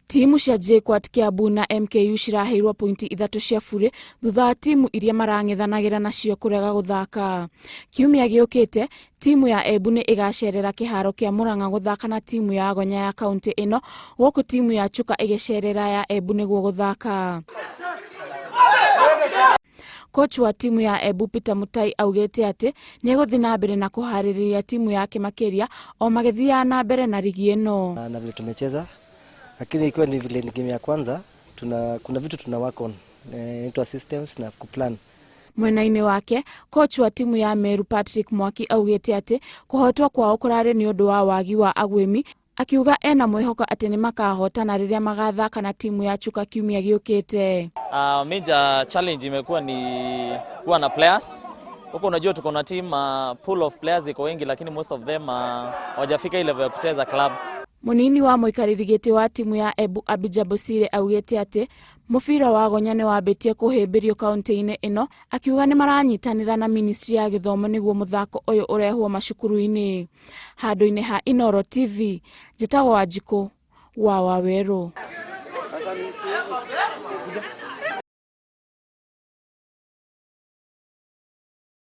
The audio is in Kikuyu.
Timu cia JKUAT Kiambu na MKU ciraheirwo pointi ithatũ cia burĩ thutha wa timu iria marang'ethanagĩra nacio kũrega gũthaka. Kiumia gĩũkĩte, timu ya Embu nĩ ĩgacerera kĩharo kĩa Murang'a gũthaka na timu ya Gonya ya kauntĩ ĩno gũkũ timu ya Chuka ĩgĩcerera ya Embu nĩguo gũthaka. Coach wa timu ya Embu Peter Mutai augĩte atĩ nĩ egũthiĩ na mbere na kũharĩrĩria timu yake makĩria o magĩthiaga na mbere na rigi ĩno. Na vile tumecheza, lakini ikiwa ni vile ni game ya kwanza, tuna kuna vitu tuna work on, inaitwa systems na kuplan. Mwena-inĩ wake, coach wa timu ya Meru Patrick Mwaki augĩte atĩ kũhotwo kwao kũrarĩ nĩ ũndũ wa wagi wa agwĩmi, akiuga ena mwĩhoko atĩ nĩ makahotana rĩrĩa magathaka na timu ya Chuka kiumia gĩũkĩte. Major challenge imekuwa ni kuwa na players huko. Unajua tuko na team, pool of players iko wengi, lakini most of them hawajafika ile level ya kucheza club. Mũnini wa mũikarĩri gĩtĩ wa timu ya Embu Abija Bosire augĩte atĩ mũbira wa gonya nĩ wambĩtie kũhĩmbĩrio kaunti-inĩ ĩno, akiuga nĩ maranyitanĩra na ministry ya gĩthomo nĩguo mũthako ũyũ ũrehwo macukuru-inĩ. Handũ-inĩ ha Inooro TV, njĩtagwo Wanjikũ wa Wawerũ.